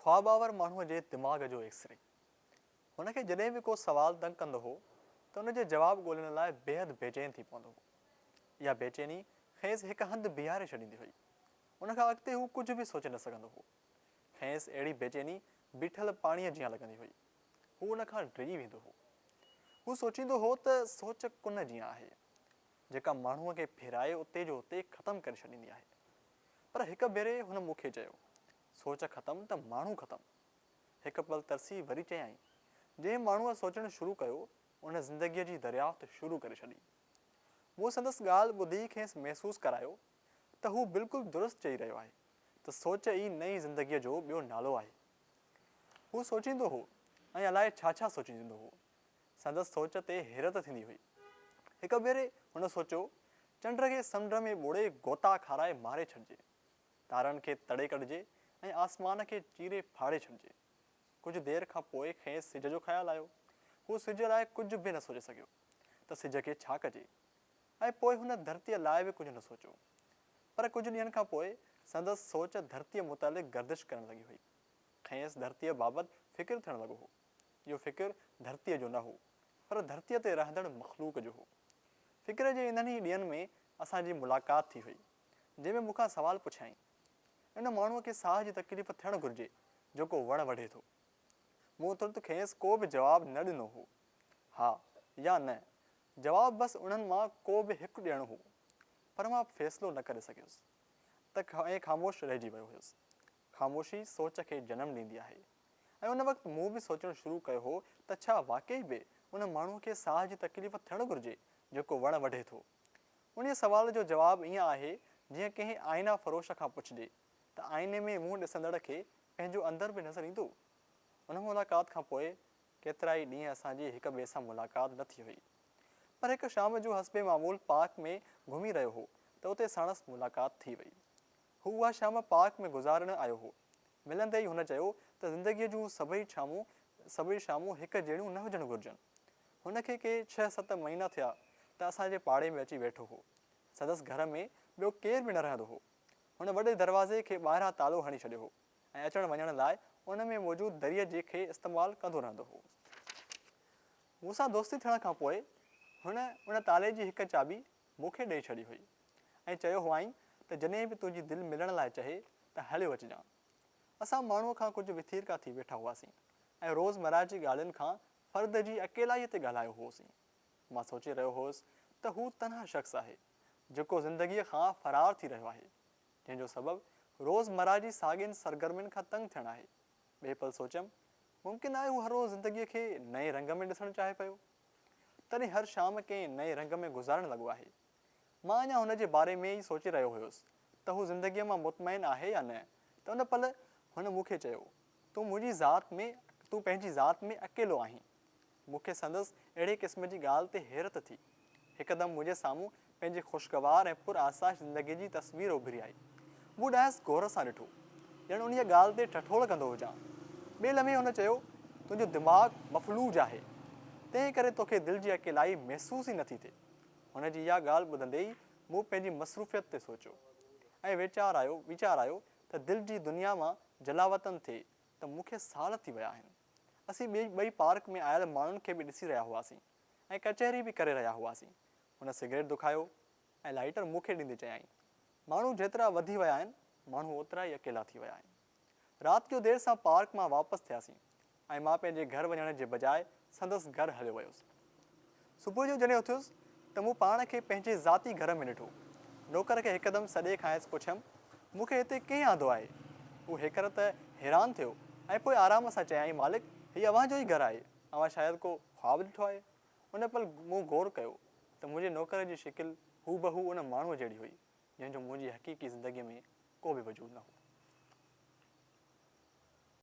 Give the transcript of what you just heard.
خواب آور ماڻهوء جي دماغ جو ايڪسري. هن کي جڏهن به ڪو سوال تنگ ڪندو هو ته ان جي جواب ڳولڻ لاء بيحد بيچين ٿي پوندو هو. اها بيچيني کيس هڪ هنڌ بيهاري ڇڏيندي هئي. ان کان اڳتي هو ڪجهه به سوچي نه سگهندو هو. کيس اهڙي بيچيني بيٺل پاڻيء جيان لڳندي هئي. هو ان کان ڊڄي ويندو هو. هو سوچيندو هو ته سوچ ڪن جيان آهي، جيڪا ماڻهوء کي ڦيرائي اتي جو اتي ختم ڪري ڇڏيندي آهي. پر هڪ ڀيري هن مون کي چيو، سوچ ختم ته ماڻهو ختم. هڪ پل ترسي وري چيائين، جنهن ماڻهوء سوچڻ شروع ڪيو، ان زندگيء جي دريافت شروع ڪري ڇڏي. مون سندس ڳالهه ٻڌي کيس محسوس ڪرايو ته هو بلڪل درست چئي رهيو آهي ته سوچ ئي نئين زندگيء جو ٻيو نالو آهي. هو سوچيندو هو ۽ الائي ڇا ڇا سوچيندو هو. سندس سوچ تي حيرت ٿيندي هئي. هڪ ڀيري هن سوچيو، چنڊ کي سمنڊ ۾ ٻوڙي غوطا کارائي ماري ڇڏجي. تارن کي تڙي ڪڍجي ۽ آسمان کي چيري ڦاڙي ڇڏجي. ڪجهه دير کان پوء کيس سج جو خيال آيو. هو سج لاء ڪجهه به نه سوچي سگهيو ته سج کي ڇا ڪجي؟ ۽ پوء هن ڌرتيء لاء به ڪجهه نه سوچيو. پر ڪجهه ڏينهن کان پوء سندس سوچ ڌرتيء متعلق گردش ڪرڻ لڳي هئي. کيس ڌرتيء بابت فڪر ٿيڻ لڳو هو. اهو فڪر ڌرتيء جو نه هو، پر ڌرتيء تي رهندڙ مخلوق جو هو. فڪر جي انهن ئي ڏينهن ۾ اسان جي ملاقات ٿي هئي. جنهن ۾ مون کان سوال پڇيائين. ان ماڻهوء کي ساهه جي تڪليف ٿيڻ گهرجي، جيڪو وڻ وڍي ٿو. مون ترت کيس ڪو به جواب نه ڏنو هو. ها يا نه، جواب بس انهن مان ڪو به هڪ ڏيڻو هو. پر مان فيصلو نه ڪري سگهيس ته ۽ خاموش رهجي ويو هيس. خاموشي سوچ کي جنم ڏيندي آهي ۽ ان وقت مون به سوچڻ شروع ڪيو هو ته ڇا واقعي به ان ماڻهوء کي ساهه جي تڪليف ٿيڻ گهرجي، جيڪو وڻ وڍي ٿو؟ انهيء سوال جو جواب ائين آهي جيئن ڪنهن آئينه فروش کان پڇجي ته آئيني ۾ منهن ڏسندڙ کي پنهنجو اندر به نظر ايندو؟ ان ملاقات کان پوء ڪيترائي ڏينهن اسان جي هڪ ٻئي سان ملاقات نه ٿي هئي. پر هڪ شام جو حسب معمول پارڪ ۾ گهمي رهيو هو ته اتي ساڻس ملاقات ٿي وئي. هو اها شام پارڪ ۾ گذارڻ آيو هو. ملندي ئي هن چيو ته زندگيء جون سڀئي ڇامون سڀئي شامون هڪ جهڙيون نه هجڻ گهرجن. هن کي ڪي ڇهه ست مهينا ٿيا ته اسان جي پاڙي ۾ اچي ويٺو هو. سندس گهر ۾ ٻيو ڪير به نه رهندو هو. هن وڏي دروازي کي ٻاهران تالو هڻي ڇڏيو هو ۽ اچڻ وڃڻ لاء ان ۾ موجود دريء جي کي استعمال ڪندو رهندو هو. مون سان دوستي ٿيڻ کان پوء هن ان تالي جي هڪ چاٻي مون کي ڏئي ڇڏي هئي ۽ چيو هئائين ته جڏهن به تنهنجي دل ملڻ لاء چهي ته هليو اچجان. اسان ماڻهوء کان ڪجهه وٿيرڪا ٿي ويٺا هئاسين ۽ روزمره جي ڳالهين کان فرد جي اڪيلائيء تي ڳالهايو هئوسين. مان سوچي رهيو هوس ته هو تنها شخص آهي، جيڪو زندگيء کان فرار ٿي رهيو آهي، جنهن جو سبب روزمره جي ساڳين سرگرمين کان تنگ ٿيڻ آهي. ٻئي پل سوچيم، ممڪن آهي هو هر روز زندگيء کي نئين رنگ ۾ ڏسڻ چاهي پيو. تڏهن هر شام ڪنهن نئين رنگ ۾ گذارڻ لڳو آهي. مان اڃا هن جي باري ۾ ئي سوچي رهيو هيس ته هو زندگيء مان مطمئن آهي يا نه ته ان پل هن مون کي چيو، تون منهنجي ذات ۾ تون پنهنجي ذات ۾ اڪيلو آهين. مون کي سندس اهڙي قسم جي ڳالهه تي حيرت ٿي. هڪدم منهنجي سامهون پنهنجي خوشگوار ۽ پر آسائش زندگيء جي تصوير اڀري آئي. مون ڏانهس غور سان ڏٺو، ڄڻ انهيء ڳالهه تي ٺٺول ڪندو هجان. ٻئي لمحي هن چيو، تنهنجو دماغ مفلوج آهي، تنهن ڪري توکي دل جي اڪيلائي محسوس ئي نٿي ٿئي. هن جي اها ڳالهه ٻڌندي ئي مون پنهنجي مصروفيت تي سوچيو ۽ ويچار آيو ويچار آيو ته دل جي دنيا مان جلاوطن ٿئي ته مون کي سال ٿي ويا آهن. اسين ٻئي ٻئي پارڪ ۾ آيل ماڻهن کي به ڏسي رهيا هئاسين ۽ ڪچهري به ڪري رهيا هئاسين. هن سگريٽ دکايو ۽ لائيٽر مون کي ڏيندي چيائين، ماڻهو جيترا وڌي ويا آهن، ماڻهو اوترا ئي اڪيلا ٿي ويا آهن. رات جو دير سان پارڪ مان واپس ٿياسين ۽ مان پنهنجي گهر وڃڻ جي بجاء سندس گهر هليو ويس. صبح جو جڏهن اٿيس ته مون پاڻ کي پنهنجي ذاتي گهر ۾ ڏٺو. نوڪر کي هڪدم سڏي کانئس پڇيم، مون کي هتي ڪنهن آندو آهي؟ هو هيڪر ته حيران ٿيو ۽ پوء آرام سان چيائين، مالڪ، هي اوهان جو ئي گهر آهي. اوهان شايد ڪو خواب ڏٺو آهي. ان پل مون غور ڪيو ته منهنجي نوڪر جي شڪل هوبهو ان ماڻهوء جهڙي هئي، جنهن جو منهنجي حقيقي زندگيء ۾ ڪو به وجود نه هو.